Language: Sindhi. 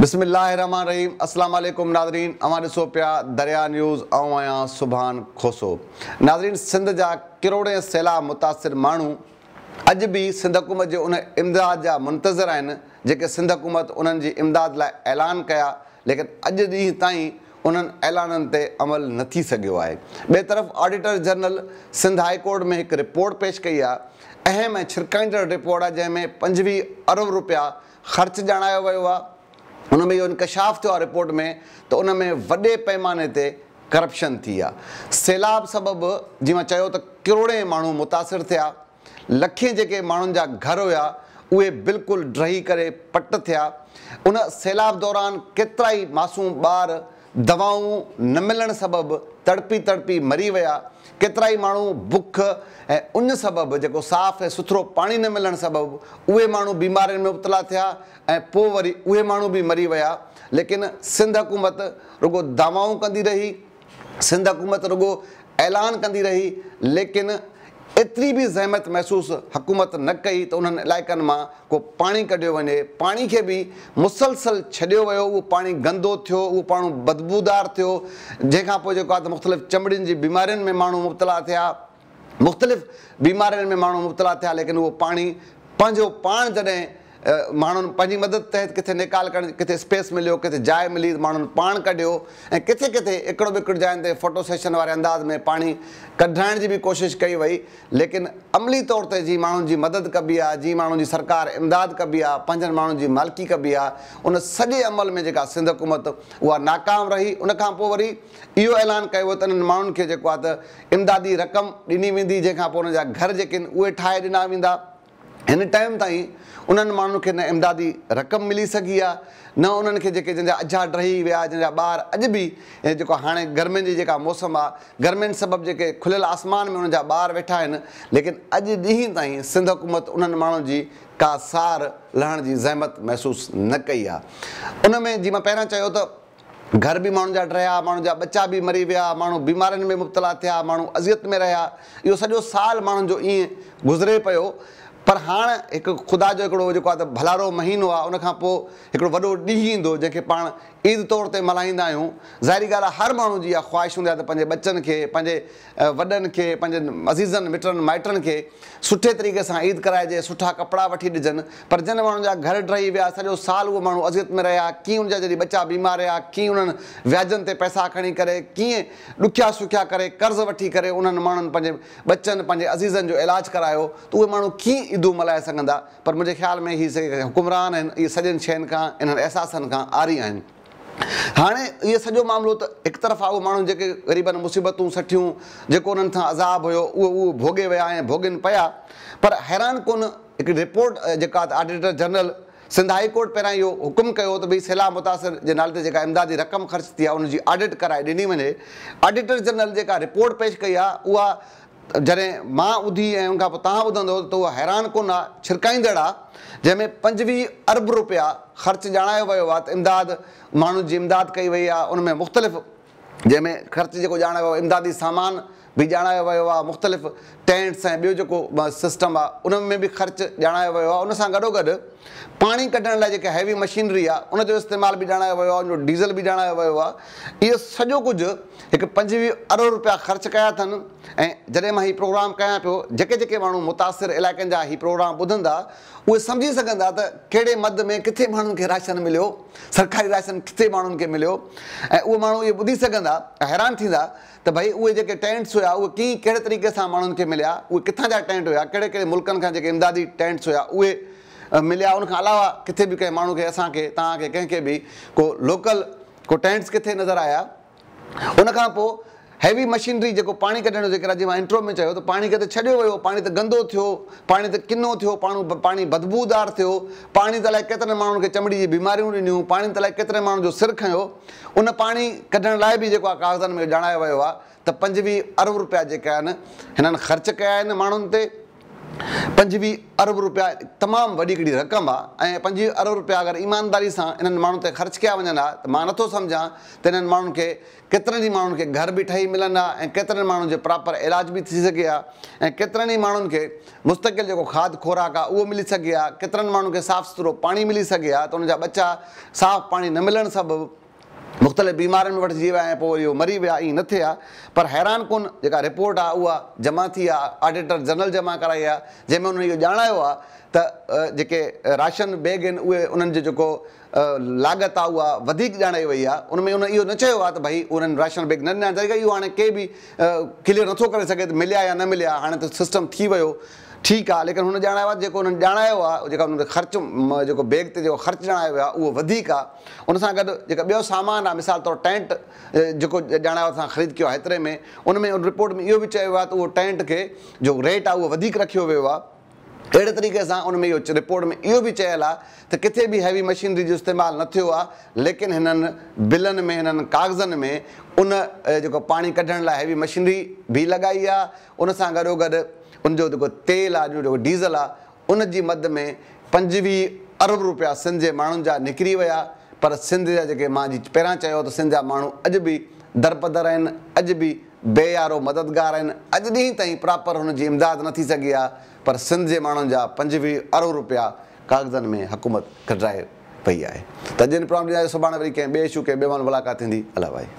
بسم الله الرحمٰن الرحيم اسلام عليڪم ناظرين اوهان ڏسو پيا دريا نيوز آئون آهيان سبحان کوسو ناظرين سنڌ جا ڪروڙين سيلاب متاثر ماڻهو اڄ به سنڌ حڪومت جي ان امداد جا منتظر آهن جيڪي سنڌ حڪومت انهن جي امداد لاء اعلان ڪيا ليڪن اڄ ڏينهن تائين انهن اعلانن تي عمل نه ٿي سگهيو آهي ٻئي طرف auditor general Sindh high court ۾ هڪ رپورٽ پيش ڪئي آهي اهم ۽ ڇرڪائيندڙ رپورٽ آهي جنهن ۾ 25 ارب روپيا خرچ ڄاڻايو ويو آهي، ان ۾ اهو انڪشاف ٿيو آهي رپورٽ ۾ ته ان ۾ وڏي پئماني تي ڪرپشن ٿي آهي. سيلاب سبب جيئن مان چيو ته ڪروڙين ماڻهو متاثر ٿيا، لکين جيڪي ماڻهن جا گهر هيا اهي بلڪل ڊهي ڪري پٽ ٿيا، ان سيلاب دوران ڪيترائي معصوم ٻار دوائون نه ملڻ سبب تڙپي تڙپي مري ويا، ڪيترائي ماڻهو بک ۽ اڃ سبب جيڪو صاف ۽ سٿرو پاڻي نه ملڻ سبب اهي ماڻهو بيمارين ۾ مبتلا ٿيا ۽ پوء وري اهي ماڻهو به مري ويا ليڪن سنڌ حڪومت رڳو دعوائون ڪندي رهي، سنڌ حڪومت رڳو اعلان ڪندي رهي ليڪن ايتري به زحمت محسوس حڪومت نه ڪئي ته انهن علائقن مان ڪو پاڻي ڪڍيو وڃي، پاڻي کي به مسلسل ڇڏيو ويو، اهو پاڻي گندو ٿيو، اهو پاڻو بدبودار ٿيو، جنهن کان پوء جيڪو آهي ته مختلف چمڙين جي بيمارين ۾ ماڻهو مبتلا ٿيا، مختلف بيمارين ۾ ماڻهو مبتلا ٿيا ليڪن اهو پاڻي پنهنجو پاڻ جڏهن ماڻهن پنهنجي مدد تحت ڪٿي نيڪال ڪرڻ ڪٿي اسپيس مليو ڪٿي جاء ملي ته ماڻهن پاڻ ڪڍيو ۽ ڪٿي ڪٿي ايڪڙ ٻيڪڙ جاين تي فوٽو سيشن واري انداز ۾ پاڻي ڪڍرائڻ جي به ڪوشش ڪئي وئي ليڪن عملي طور تي جي ماڻهن جي مدد ڪبي آ جي ماڻهن جي سرڪار امداد ڪبي آ پنهنجن ماڻهن جي مالڪي ڪبي آ ان سڄي عمل ۾ جيڪا سنڌ حڪومت اها ناڪام رهي ان کان پوء وري اهو اعلان ڪيو ويو ته انهن ماڻهن کي جيڪو آ ته امدادي رقم ڏني ويندي جنهن کان پوء انهن جا گهر جيڪي آهن اهي ٺاهي ڏنا ويندا. هن ٽائيم تائين انهن ماڻهن کي نه امدادي رقم ملي سگهي آ نه انهن کي جيڪي جن جا اجها ڊهي ويا جن جا ٻار اڄ به جيڪو هاڻي گرمين جي جيڪا موسم آ گرمين سبب جيڪي کليل آسمان ۾ انهن جا ٻار ويٺا آهن ليڪن اڄ ڏينهن تائين سنڌ حڪومت انهن ماڻهن جي ڪا سار لهڻ جي زحمت محسوس نه ڪئي آ ان ۾ جي مان پهريان چيو ته گهر به ماڻهن جا ڊهيا، ماڻهن جا ٻچا به مري ويا، ماڻهو بيمارين ۾ مبتلا ٿيا، ماڻهو اذيت ۾ رهيا، اهو سڄو سال ماڻهن جو ائين گذري پيو، پر هاڻ هڪ خدا جو هڪڙو جيڪو آهي ته ڀلارو مهينو آهي، ان کان پوء هڪڙو وڏو ڏينهن ايندو جنهن کي پاڻ عيد طور تي ملهائيندا آهيون، ظاهري ڳالهه آهي هر ماڻهو جي اها خواهش هوندي آهي ته پنهنجي ٻچن کي، پنهنجي وڏن کي، پنهنجن عزيزن مٽن مائٽن کي سٺي طريقي سان عيد ڪرائجي، سٺا ڪپڙا وٺي ڏجن، پر جن ماڻهن جا گهر ڊهي ويا، سڄو سال اهي ماڻهو اذيت ۾ رهيا، ڪيئن انهن جا جڏهن ٻچا بيمار رهيا، ڪيئن انهن وياجن تي پئسا کڻي ڪري، ڪيئن ڏکيا سکيا ڪري قرض وٺي ڪري انهن ماڻهن پنهنجي ٻچن، پنهنجي عزيزن جو علاج ڪرايو ته اهي ماڻهو ڪيئن عيدون ملهائي سگهندا، پر منهنجي خيال ۾ هي جيڪي حڪمران آهن اهي سڄين شين کان، انهن احساسن کان عاري آهن. هاڻي اهو سڄو معاملو ته هڪ طرف آهي اهي ماڻهن جيڪي غريبن مصيبتون سٺيون جيڪو انهن سان عذاب هيو اهو اهو ڀوڳي ويا ۽ ڀوڳين پيا پر حيران ڪن هڪڙي رپورٽ جيڪا auditor general Sindh high court پهريان اهو حڪم ڪيو ته ڀئي سيلاب متاثر جي نالي تي جيڪا امدادي رقم خرچ ٿي آهي ان جي آڊٽ ڪرائي ڏني وڃي آڊيٽر جنرل جيڪا رپورٽ پيش ڪئي آهي اها جڏهن مان ٻڌي ۽ ان کان پوء توهان ٻڌندؤ ته اها حيران ڪن آ، ڇرڪائيندڙ آ، جنهن ۾ 25 ارب روپيا خرچ ڄاڻايو ويو آ ته امداد ماڻهن جي امداد ڪئي وئي آ، ان ۾ مختلف جنهن ۾ خرچ جيڪو ڄاڻايو ويو امدادي سامان به ڄاڻايو ويو آ، مختلف ٽينٽس ۽ ٻيو جيڪو سسٽم آ ان ۾ به خرچ ڄاڻايو ويو آ، ان سان گڏوگڏ پاڻي ڪڍڻ لاء جيڪا هيوي مشينري آ ان جو استعمال به ڄاڻايو ويو آ، ان جو ڊيزل به ڄاڻايو ويو آ، اهو سڄو ڪجهه هڪ 25 ارب روپيا خرچ ڪيا اٿن ۽ جڏهن مان هي پروگرام ڪيان پيو جيڪي جيڪي ماڻهو متاثر علائقن جا هي پروگرام ٻڌندا اهي سمجهي سگهندا ته ڪهڙي مد ۾ ڪٿي ماڻهن کي راشن مليو سرڪاري راشن ڪٿي ماڻهن کي مليو ۽ اهي ماڻهو اهي ٻڌي سگهندا ۽ حيران ٿيندا ته ڀئي اهي جيڪي ٽينٽس هيا اهي ڪيئن ڪهڙي طريقي سان ماڻهن کي مليا اهي ڪٿان جا ٽينٽ هيا ڪهڙي ڪهڙي ملڪن کان جيڪي امدادي ٽينٽس هيا اهي مليا ان کان علاوه ڪٿي به ڪنهن ماڻهو کي اسان کي توهان کي ڪنهن کي به ڪو لوڪل ڪو ٽينٽس ڪٿي نظر آيا ان کان پوء هيوي مشينري جيڪو پاڻي ڪڍڻ جو ذڪر آهي جيئن مان انٽرو ۾ چيو ته پاڻي کي ته ڇڏيو ويو پاڻي ته گندو ٿيو پاڻي ته ڪنو ٿيو پاڻو پاڻي بدبودار ٿيو پاڻي ته الائي ڪيترن ماڻهن کي چمڙي جي بيماريون ڏنيون پاڻي ته الائي ڪيترن ماڻهن جو سر کنيو ان پاڻي ڪڍڻ لاء به جيڪو آهي ڪاغذن ۾ ڄاڻايو ويو آهي ته 25 ارب روپيا جيڪي آهن هنن خرچ ڪيا آهن ماڻهن تي. 25 ارب روپيا تمام وڏي هڪڙي رقم آ ۽ 25 ارب روپيا اگر ايمانداري سان انهن ماڻهن تي خرچ ڪيا وڃن ها ته مان نٿو سمجهان ته انهن ماڻهن کي ڪيترن ئي ماڻهن کي گهر به ٺهي ملن ها ۽ ڪيترن ماڻهن جو پراپر علاج به ٿي سگهي ها ۽ ڪيترن ئي ماڻهن کي مستقل جيڪو کاڌ خوراڪ آ اهو ملي سگهي ها، ڪيترن ماڻهن کي صاف سٿرو پاڻي ملي سگهي ها ته انهن جا ٻچا صاف پاڻي نه ملڻ سبب مختلف بيمارين ۾ وٺجي ويا ۽ پوء وري اهي مري ويا، ائين نه ٿئي ها پر حيران ڪن جيڪا رپورٽ آهي اها جمع ٿي آهي، آڊيٽر جنرل جمع ڪرائي آهي جنهن ۾ انهن اهو ڄاڻايو آهي ته جيڪي راشن بيگ آهن اهي انهن جو جيڪو لاڳت آهي اها وڌيڪ ڄاڻائي وئي آهي، ان ۾ انهن اهو نه چيو آهي ته ڀئي انهن راشن بيگ نه ڏنا آهن اهو هاڻي ڪي به ڪليئر نٿو ڪري سگهي ته مليا يا نه مليا، هاڻي ته سسٽم ٿي ويو ٺيڪ آهي ليڪن هن ڄاڻايو آهي جيڪو انهن ڄاڻايو آهي جيڪا انهن تي خرچ جيڪو بيگ تي جيڪو خرچ ڄاڻايو ويو آهي اهو وڌيڪ آهي. ان سان گڏ جيڪا ٻيو سامان آهي مثال طور ٽينٽ جيڪو ڄاڻايو اسان خريد ڪيو آهي هيتري ۾ ان ۾ ان رپورٽ ۾ اهو به چيو ويو آهي ته اهو ٽينٽ کي جو ريٽ آهي اهو وڌيڪ رکيو ويو آهي اهڙي طريقي سان ان ۾ اهو رپورٽ ۾ اهو به چيل آهي ته ڪٿي به هيوي مشينري جو استعمال نه ٿيو آهي ليڪن هنن بلن ۾ هنن ڪاغذن ۾ ان جيڪو پاڻي ڪڍڻ لاء هيوي مشينري به لڳائي آهي ان سان گڏو گڏ ان جو جيڪو تيل آهي جيڪو ڊيزل آهي ان جي مد ۾ 25 ارب روپيا سنڌ جي ماڻهن جا نڪري ويا پر سنڌ جا جيڪي مان جي پهريان چيو ته سنڌ جا ماڻهو اڄ به درپدر آهن اڄ به بي يارو مددگار آهن اڄ ڏينهن تائين پراپر هن جي امداد نه ٿي سگهي آهي پر سنڌ جي ماڻهن جا 25 ارب روپيا ڪاغذن ۾ حڪومت ڪڍرائي وئي آهي ته اڄ هن پروگرام ڏيندا سڀاڻي وري ڪنهن ٻئي اشو ڪنهن ٻئي مهل ملاقات ٿيندي الله ڀائي.